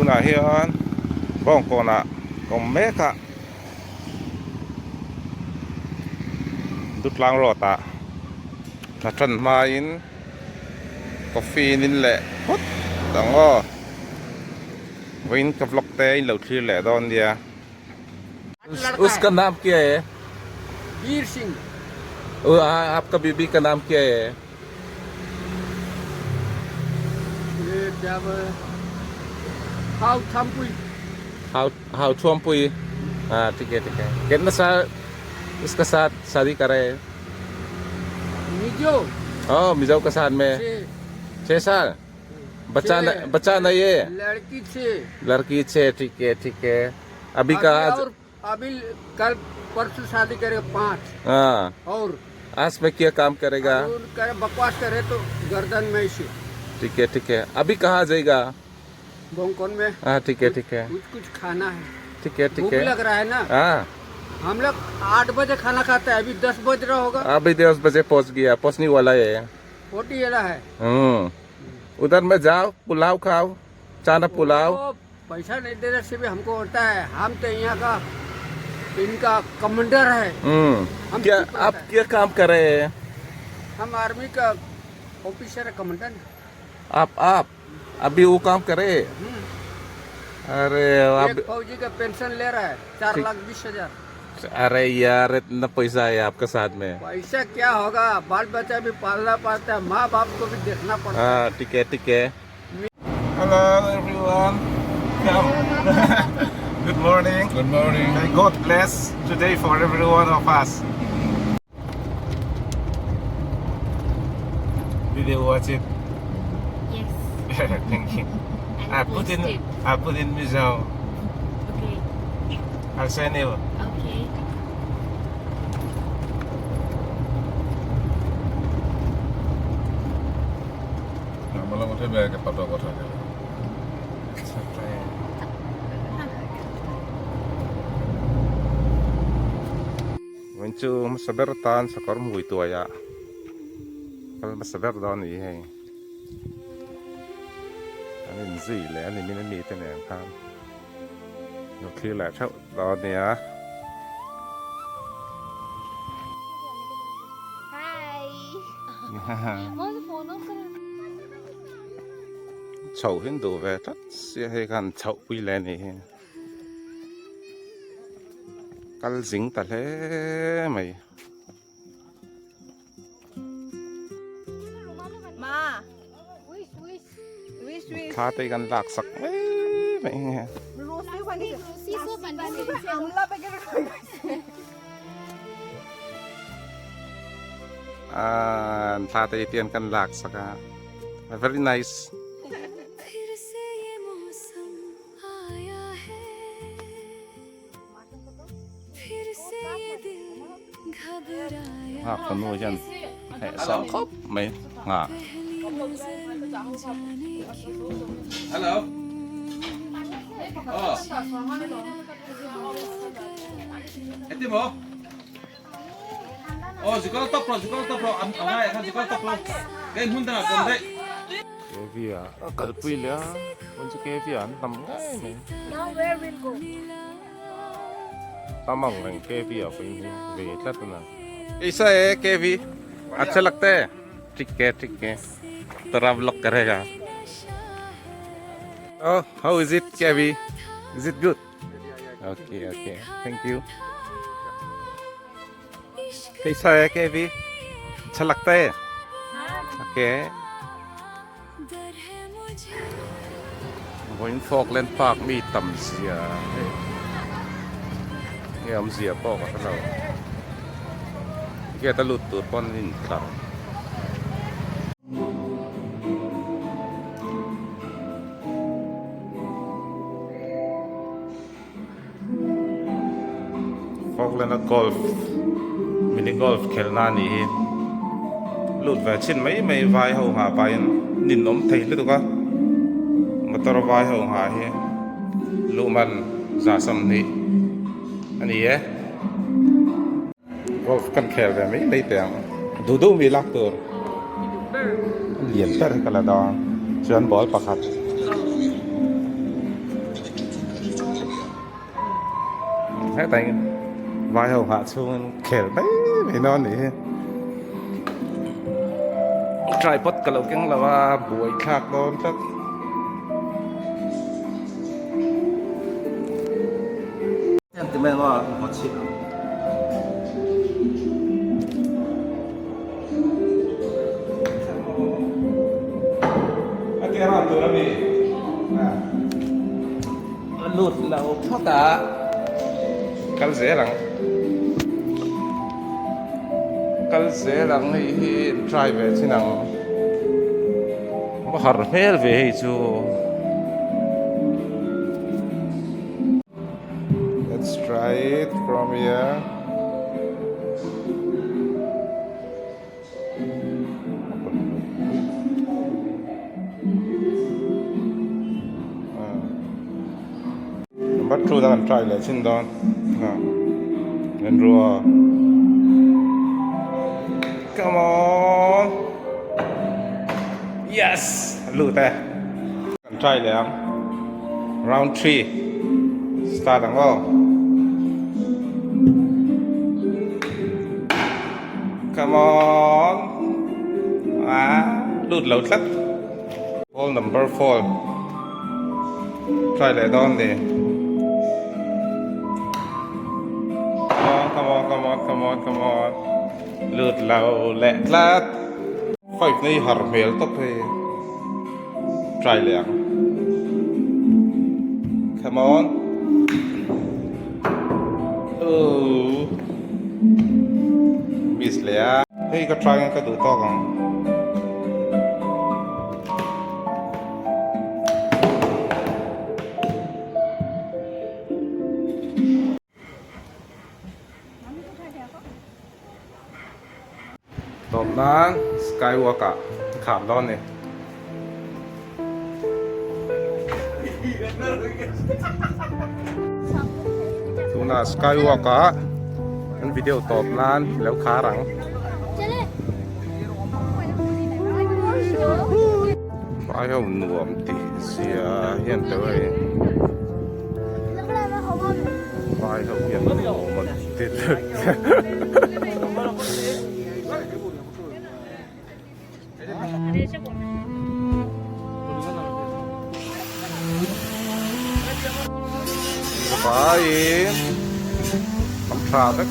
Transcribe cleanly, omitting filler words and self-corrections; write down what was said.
Tunah hian Bawngkawnah ka awm mek a, Dutlang road ah hna tan hmain coffee in in leh phawt ang aw. Vawiin ka vlog te in lo thlir leh dawn nia. Uska naam kya hai? Veer Singh. Aapka bibi ka naam kya hai? Hau Thampui. Hau Hau Thuampui. हाँ ठीक है ठीक है कितना साल उसका साथ शादी करे मिजो ओ मिजो का साथ में छह साल बच्चा न, बच्चा नहीं है लड़की छे लड़की छे ठीक है ठीक है अभी का और अभी कल परसों शादी करेगा पांच हाँ और आज में क्या काम करेगा करे बकवास करे तो गर्दन में इसे ठीक है ठीक है अभी कहाँ जाएगा बोंगकोन में हाँ ठीक है ठीक है कुछ कुछ खाना है ठीक है ठीक भूख है लग रहा है ना हाँ हम लोग आठ बजे खाना खाते हैं अभी दस बज रहा होगा अभी दस बजे पहुंच गया पहुंचने वाला है फोर्टी रहा है हम्म उधर में जाओ पुलाव खाओ चाना पुलाव वो पैसा नहीं देने से भी हमको होता है हम तो यहाँ का इनका कमांडर है हम्म हम क्या चुप आप रहता है। क्या काम कर रहे हैं हम आर्मी का ऑफिसर है कमांडर आप आप अभी वो काम करे अरे आप एक फौजी का पेंशन ले रहा है चार ठीक। लाख बीस हजार अरे यार इतना पैसा है आपके साथ में पैसा क्या होगा बाल बच्चा भी पालना पड़ता है माँ बाप को भी देखना पड़ता है हाँ ठीक है ठीक है Hello everyone. Come. Good morning. Good morning. May God bless today for every one of us. Did you watch it? Yes. Thank you. And I put in post it. I put in Mizo. Okay. I'll send you. Okay. আমাৰ লগতহে বেয়াকে পাতৰ কথা কেলে Mình chu hmasa ber tan sakawr hmui tuai ah kal hmasa ber dawn a ni hei an inzui leh a ni min ami te nen khan lo thlir leh theuh dawn a nia. Chhoh hi an duh ve tlat sia hei khan chhoh pui leh a nih hi. Kal zing ta hle mai. Thla te hi kan lak sak mai mai nge. Ahh thla te hi tian kan lak sak a very nice. Nghak fanu hian heh sawh khawp mai nghah. Hello. Oh. Eti mo? Oh, zikal top ro, zikal top ro, am angai khan zikal top ro. Cái hun ta còn đấy. KV ah a kalpui leh a hmun chu KV ah an tam ngei mai. Now where we'll go? Tam ang reng KV ah pawhin hi ve tlat a na. Kaisa hai KV? Acha lagta hai? Thik hai thik hai. Tera vlog karega. Oh, how is it KV? Is it good? Okay, okay. Thank you. Kaisa hai KV? Acha lagta hai? Okay. Vawiin Falkland Park mi tam zia hei nge awmzia pawh ka hre lo gate a lut tur pawn an intlar. Falkland a golf mini golf khelhna a nih hi lut ve chin mai mai vai ho nghah pahin nin awm thei lutuk a motor vai ho nghah hi luh man za sawmhnih a ni e golf kan khel ve mai mai teh ang duh duh mi lak tur a lian ber hi ka la dawn chuan ball pakhat. Hetah hian vai ho nghah chhungin khel mai mai dawn a nih hi. Tripod ka lo keng lo a, buai thlak dawn tlat. A lut lo phawt a, kal zel ang, kal zel ang hei hi try ve chin ang, va har hmel ve hei chu. Let's try it from here. Number 2 dang an try leh chin dawn. An rua. Come on. Yes! Lut e. Kan try leh ang. Round 3. Start ang aw. Come on. Ah, lut lo tlat. Hole number 4. Try leh dawn ni. Come on, come on, come on, come on, come on. Lut lo leh tlat. 5 nei har hmel tawp hei. Try leh ang. Come on. Oh. Miss leh a. Hei ka try ang ka duh tawk ang. Tawp nan skywalk ah a khar dawn a ni. Tunah skywalk ah an video tawp nan lo khar ang. Vai ho nuam tih zia hian tel a ni. Vai ho hian nuam an ti Vaiin an tha vek.